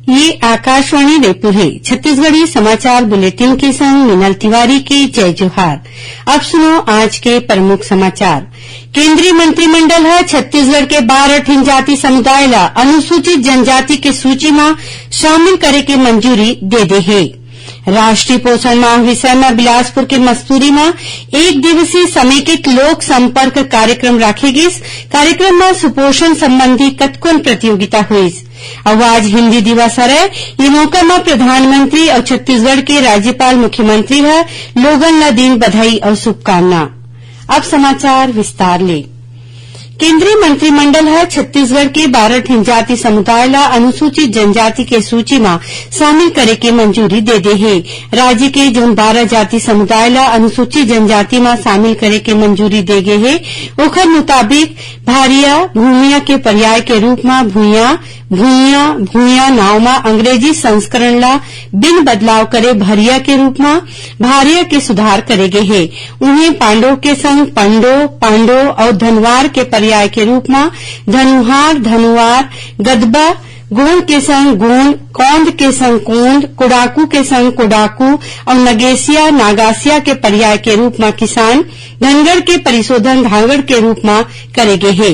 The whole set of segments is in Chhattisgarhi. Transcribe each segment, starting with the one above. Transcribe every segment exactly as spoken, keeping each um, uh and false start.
ये आकाशवाणी रायपुर हे। छत्तीसगढ़ी समाचार बुलेटिन के संग मीनल तिवारी के जय जोहार। अब सुनो आज के प्रमुख समाचार। केंद्रीय मंत्रिमंडल ह छत्तीसगढ़ के बारह ठिन जाति समुदाय ला अनुसूचित जनजाति के सूची म शामिल करे के मंजूरी दे दे हे। राष्ट्रीय पोषण माह विषय म बिलासपुर के मस्तूरी म एक दिवसीय समेकित लोक संपर्क कार्यक्रम राखे गिस। कार्यक्रम म सुपोषण संबंधी कतकोन प्रतियोगिता होइस। अउ आज हिंदी दिवस हरय। ये मौका म प्रधानमंत्री अउ छत्तीसगढ़ के राज्यपाल मुख्यमंत्री ह लोगन ल दीन बधाई अउ शुभकामना। अब समाचार विस्तार ले। केंद्रीय मंत्रिमंडल ह छत्तीसगढ़ के बारह ठिन जाति समुदाय ल अनुसूचित जनजाति के सूची म शामिल करे के मंजूरी दे दे हे। राज्य के जउन बारह जाति समुदाय ल अनुसूचित जनजाति म शामिल करे के मंजूरी दे गे हे, ओखर मुताबिक भारिया, भूमिया के पर्याय के रूप म भुइयां, भुइयां, भुइयां नांव म अंग्रेजी संस्करण ल बिन बदलाव करे भरिया के रूप म भारिया के सुधार करे गे हे। उहें, पांडो के संग पंडो, पांडो अउ धनवार के पर्याय के रूप म धनुहार, धनुवार, गदबा, गोंड के संग गोंड, कौंद के संग कोंद, कोडाकू के संग कोडाकू अउ नगेसिया, नागासिया के पर्याय के रूप म किसान, धनगढ़ के परिशोधन धांगड़ के रूप म करे गे हे।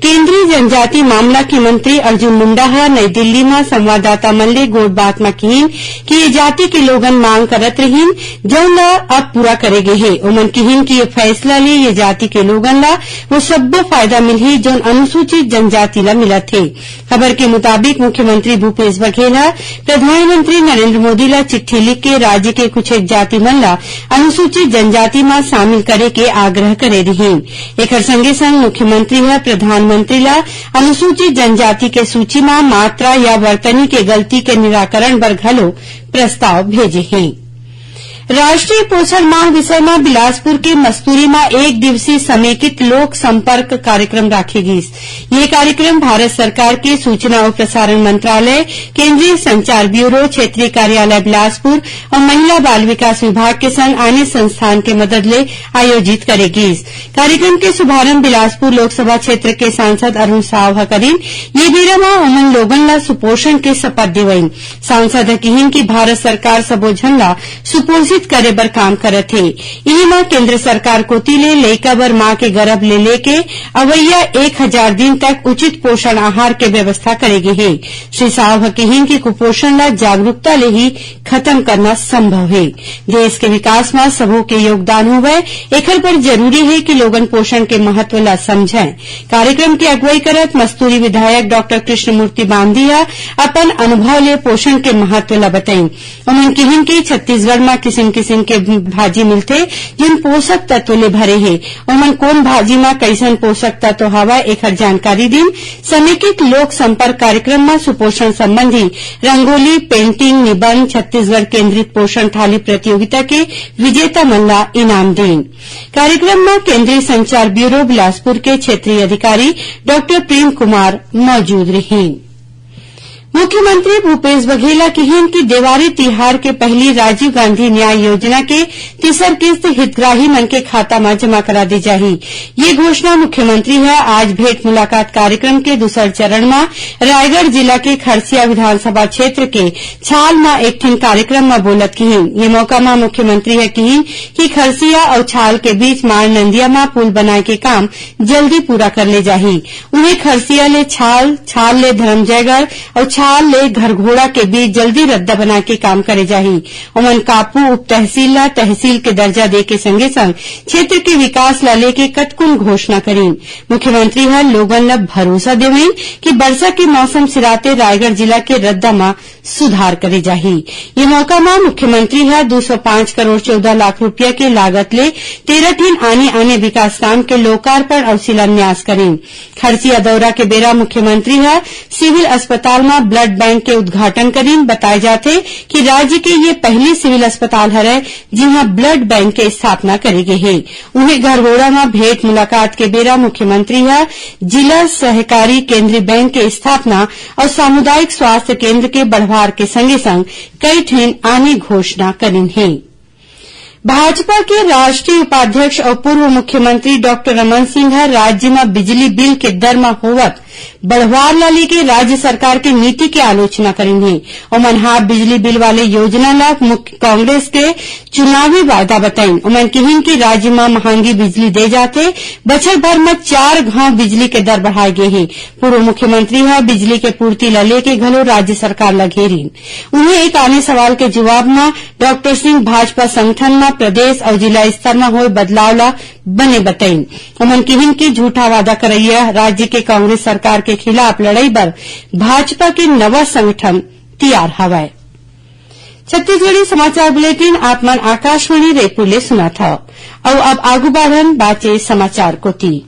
केंद्रीय जनजाति मामला के मंत्री अर्जुन मुंडा ह नई दिल्ली म संवाददाता मन ले गोठबात म किहिन कि ये जाति के लोगन मांग करत रिहिन, जउन ल अब पूरा करे गे हे। ओमन किहिन कि ये फैसला ले ये जाति के लोगन ल वो सब्बो फायदा मिलही, जउन अनुसूचित जनजाति ल मिलत हे। खबर के मुताबिक, मुख्यमंत्री भूपेश बघेल ह प्रधानमंत्री नरेंद्र मोदी ल चिट्ठी लिख के राज्य के कुछ एक जाति मन ल अनुसूचित जनजाति म शामिल करे के आग्रह करे रिहिन। एखर संगे संग मुख्यमंत्री ह प्रधानमंत्री ल अनुसूचित जनजाति के सूची म मात्रा या वर्तनी के गलती के निराकरण बर घलो प्रस्ताव भेजे हे। राष्ट्रीय पोषण माह विषय म बिलासपुर के मस्तूरी म एक दिवसीय समेकित लोक संपर्क कार्यक्रम राखे गिस। ये कार्यक्रम भारत सरकार के सूचना अउ प्रसारण मंत्रालय, केंद्रीय संचार ब्यूरो, क्षेत्रीय कार्यालय बिलासपुर अउ महिला बाल विकास विभाग के संग आने संस्थान के मदद ले आयोजित करे गिस। कार्यक्रम के शुभारंभ बिलासपुर लोकसभा क्षेत्र के सांसद अरुण साव ह करिन। ये बेरा म ओमन लोगन ल सुपोषण के शपथ दिवइन। सांसद ह किहिन कि भारत सरकार सबो झन ल सुपोषित करे बर काम करत हे। इही म केंद्र सरकार कोति ले लइका बर मां के गरभ ले लेके अवइया एक हजार दिन तक उचित पोषण आहार के व्यवस्था करे गे हे। श्री साव ह किहिन कि कुपोषण ल जागरूकता ले ही खतम करना संभव हे। देश के विकास म सबो के योगदान होवय, एखर बर जरूरी हे कि लोगन पोषण के महत्व ल समझंय। कार्यक्रम के अगुवई करत मस्तूरी विधायक डॉक्टर कृष्णमूर्ति बांदी ह अपन अनुभव ले पोषण के महत्व ल बतइन। ओमन किहिन कि छत्तीसगढ़ म किसिम-किसिम के भाजी मिलथे, जेन पोषक तत्व ले भरे हे। ओमन कोन भाजी म कइसन पोषक तत्व हवय, एखर जानकारी दिन। समेकित लोक संपर्क कार्यक्रम म सुपोषण संबंधी रंगोली, पेंटिंग, निबंध, छत्तीसगढ़ केंद्रित पोषण थाली प्रतियोगिता के विजेता मन ल इनाम दीन। कार्यक्रम म केंद्रीय संचार ब्यूरो बिलासपुर के क्षेत्रीय अधिकारी डॉक्टर प्रेम कुमार मौजूद रिहीन। मुख्यमंत्री भूपेश बघेल ह किहीन कि देवारी तिहार के पहिली राजीव गांधी न्याय योजना के तीसर किस्त हितग्राही मन के खाता म जमा करा दे जाही। ये घोषणा मुख्यमंत्री ह आज भेंट मुलाकात कार्यक्रम के दूसर चरण म रायगढ़ जिला के खरसिया विधानसभा क्षेत्र के छाल म एक ठिन कार्यक्रम म बोलत किहीन। ये मौका म मुख्यमंत्री ह किहीन कि खरसिया अउ छाल के बीच माल नंदिया म पुल बनाए के काम जल्दी पूरा कर ले जाही। उहें, खरसिया ले छाल, छाल ले धरमजयगढ़ अउ छाल ले घरघोड़ा के बीच जल्दी रद्दा बनाए के काम करे जाही। ओमन कापू उप तहसील ला तहसील के दर्जा दे के संगे संग क्षेत्र के विकास ला लेके कतकुन घोषणा करीन। मुख्यमंत्री ह लोगन ला भरोसा देवइन कि बरसा के मौसम सिराते रायगढ़ जिला के रद्दा म सुधार करे जाही। ये मौका म मुख्यमंत्री ह दू सौ पाँच करोड़ चौदह लाख रुपया के लागत ले तेरह ठिन आने-आने विकास काम के लोकार्पण अउ शिलान्यास करीन। खरसिया दौरा के बेरा मुख्यमंत्री ह सिविल अस्पताल म ब्लड बैंक के उद्घाटन करीन। बताए जाथे कि राज्य के ये पहिली सिविल अस्पताल हरय, जिहां ब्लड बैंक के स्थापना करे गे हे। उहें, घरघोड़ा म भेंट मुलाकात के बेरा मुख्यमंत्री ह जिला सहकारी केंद्रीय बैंक के स्थापना अउ सामुदायिक स्वास्थ्य केंद्र के बढ़वार के संगे संग कई ठिन आने घोषणा करिन हे। भाजपा के राष्ट्रीय उपाध्यक्ष अउ पूर्व मुख्यमंत्री डॉक्टर रमन सिंह ह राज्य म बिजली बिल के दर म होवत बढ़वार ला लेके राज्य सरकार के नीति के आलोचना करिन हे। ओमन हाफ बिजली बिल वाले योजना ला मुख्य कांग्रेस के चुनावी वादा बताइन। ओमन किहिन कि राज्य म महंगी बिजली दे जाथे, बछर भर म चार घांव बिजली के दर बढ़ाए गे हे। पूर्व मुख्यमंत्री ह बिजली के पूर्ति ला लेके घलो राज्य सरकार ला घेरिन। उहें, एक आने सवाल के जवाब म डॉक्टर सिंह भाजपा संगठन म प्रदेश अउ जिला स्तर म होए बदलाव ला बने बताइन। ओमन किहिन कि झूठा वादा करइया राज्य के कांग्रेस सरकार के खिलाफ लड़ई बर भाजपा के नवा संगठन तियार हवय। छत्तीसगढ़ी समाचार बुलेटिन आप मन आकाशवाणी रायपुर ले सुनत हव। अउ अब आगू बढ़न बाचे समाचार कोति।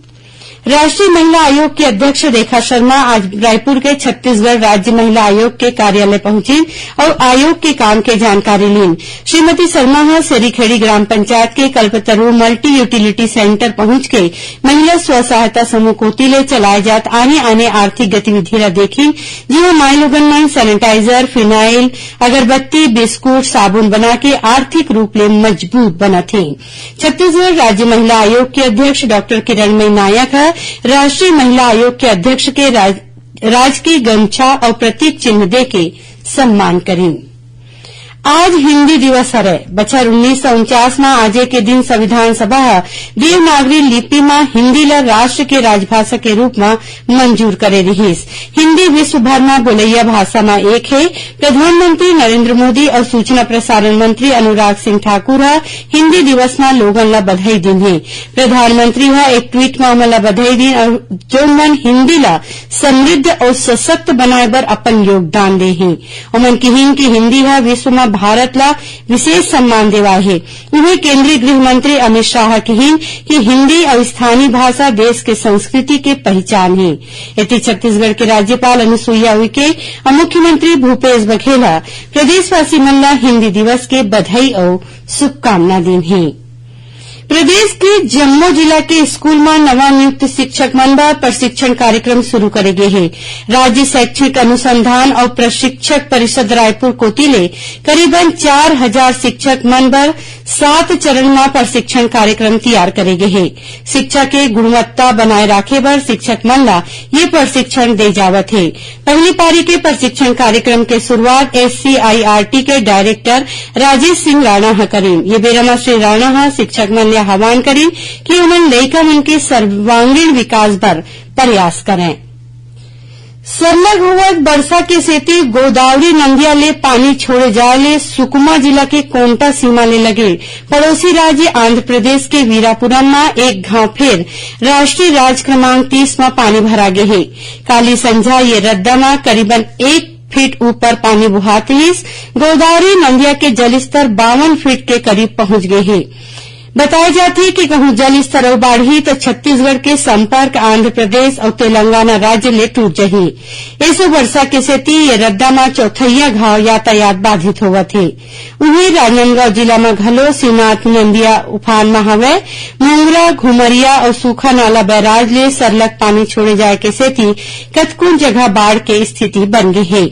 राष्ट्रीय महिला आयोग की अध्यक्ष रेखा शर्मा आज रायपुर के छत्तीसगढ़ राज्य महिला आयोग के कार्यालय पहुंचिन अउ आयोग के काम के जानकारी लीन। श्रीमती शर्मा ह सेरीखेड़ी ग्राम पंचायत के कल्पतरू मल्टी यूटिलिटी सेंटर पहुंच के महिला स्व सहायता समूह कोति ले चलाए जात आने-आने आर्थिक गतिविधि ला देखिन, जिहां माईलोगन मन सैनिटाइजर, फिनाइल, अगरबत्ती, बिस्कुट, साबुन बना के आर्थिक रूप ले मजबूत बनत हें। छत्तीसगढ़ राज्य महिला आयोग के अध्यक्ष डॉक्टर किरणमयी नायक ह राष्ट्रीय महिला आयोग के अध्यक्ष के राज-, राजकीय गमछा अउ प्रतीक चिन्ह देके सम्मान करिन। आज हिंदी दिवस हरय। बछर उन्नीस सौ उनचास म आजे के दिन संविधान सभा ह देवनागरी लिपि म हिंदी ल राष्ट्र के राजभाषा के रूप म मंजूर करे रिहिस। हिंदी विश्व भर म बोलइया भाषा म एक हे। प्रधानमंत्री नरेंद्र मोदी अउ सूचना प्रसारण मंत्री अनुराग सिंह ठाकुर ह हिंदी दिवस म लोगन ल बधाई दीन हे। प्रधानमंत्री ह एक ट्वीट म ओमन ल बधाई दीन अउ जउन मन हिंदी ल समृद्ध अउ सशक्त बनाए बर अपन योगदान दे हें। ओमन किहिन कि हिंदी ह विश्व म भारत ल विशेष सम्मान देवाय हे। उहें, केंद्रीय गृह मंत्री अमित शाह ह किहिन कि हिंदी अउ स्थानीय भाषा देश के संस्कृति के पहिचान हे। एती, छत्तीसगढ़ के राज्यपाल अनुसुईया उइके अउ मुख्यमंत्री भूपेश बघेल ह प्रदेशवासी मन ल हिंदी दिवस के बधाई अउ शुभकामना दीन हे। प्रदेश के जम्मो जिला के स्कूल म नवा नियुक्त शिक्षक मन बर प्रशिक्षण कार्यक्रम शुरू करे गे हे। राज्य शैक्षिक अनुसंधान अउ प्रशिक्षक परिषद रायपुर कोति ले करीबन चार हजार शिक्षक मन बर सात चरण म प्रशिक्षण कार्यक्रम तियार करे गे हे। शिक्षा के गुणवत्ता बनाए राखे बर शिक्षक मन ला ये प्रशिक्षण दे जावत हे। पहली पारी के प्रशिक्षण कार्यक्रम के शुरुआत एससीईआरटी के डायरेक्टर राजेश सिंह राणा ह करीन। ये बेरा म श्री राणा ह शिक्षक मन ले आह्वान करीन कि ओमन लइका मन के सर्वांगीण विकास बर प्रयास करें। सरलग होवत बरसा के सेती गोदावरी नंदिया ले पानी छोड़े जाए ले सुकमा जिला के कोंटा सीमा ले लगे पड़ोसी राज्य आंध्र प्रदेश के वीरापुरम म एक घांव फेर राष्ट्रीय राज क्रमांक तीस म पानी भरा गे हे। काली संझा ये रद्दा म करीबन एक फीट ऊपर पानी बुहात रिहिस। गोदावरी नंदिया के जलस्तर बावन फीट के करीब पहुंच गे हे। बताए जाथे कि कहूं जल स्तर अउ बाढ़ही त छत्तीसगढ़ के संपर्क आंध्र प्रदेश अउ तेलंगाना राज्य ले टूट जही। एसो बरसा के सेती ये रद्दा म चौथैया घाव यातायात बाधित होवत हे। उहें, राजनांदगांव जिला म घलो शिवनाथ नंदिया उफान म हवय। मुंगरा, घुमरिया अउ सूखा नाला बैराज ले सरलग पानी छोड़े जाए के सेती कतकोन जगह बाढ़ के स्थिति बन गे हे।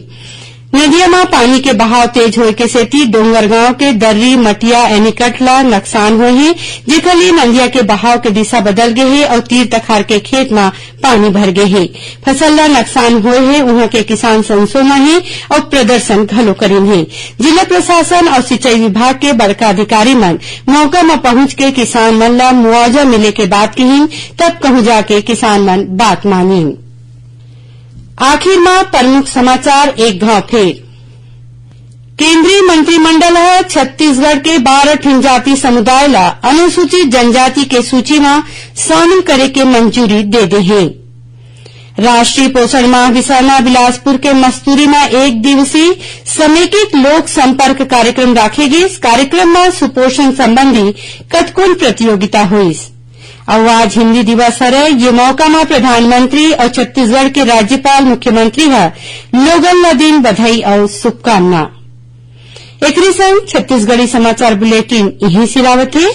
नदिया म पानी के बहाव तेज होए के सेती डोंगरगांव के दर्री मटिया एनीकट ल नकसान होए हे, जेकर ले नदिया के बहाव के दिशा बदल गे हे अउ तीर तखार के खेत म पानी भर गे हे। फसल ल नकसान होए हे, उहां के किसान संसो म हे अउ प्रदर्शन घलो करिन हे। जिला प्रशासन अउ सिंचाई विभाग के बड़का अधिकारी मन मौका म पहुंच के किसान मन ल मुआवजा मिले के बात किहिन, तब कहूं जाके किसान मन बात मानिन। आखिर म प्रमुख समाचार एक घांव फेर। केंद्रीय मंत्रिमंडल ह छत्तीसगढ़ के बारह ठिन जाति समुदाय ल अनुसूचित जनजाति के सूची म शामिल करे के मंजूरी दे दे हे। राष्ट्रीय पोषण माह बिसाना बिलासपुर के मस्तूरी म एक दिवसीय समेकित लोक संपर्क कार्यक्रम राखे गिस। कार्यक्रम म सुपोषण संबंधी कतकोन प्रतियोगिता होइस। अउ आज हिंदी दिवस हरय, ये मौका म प्रधानमंत्री अउ छत्तीसगढ़ के राज्यपाल मुख्यमंत्री ह लोगन ल दिन बधाई अउ शुभकामना। एकरे संग छत्तीसगढ़ी समाचार बुलेटिन इहीं सिरावत हे।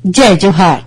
जय जोहार।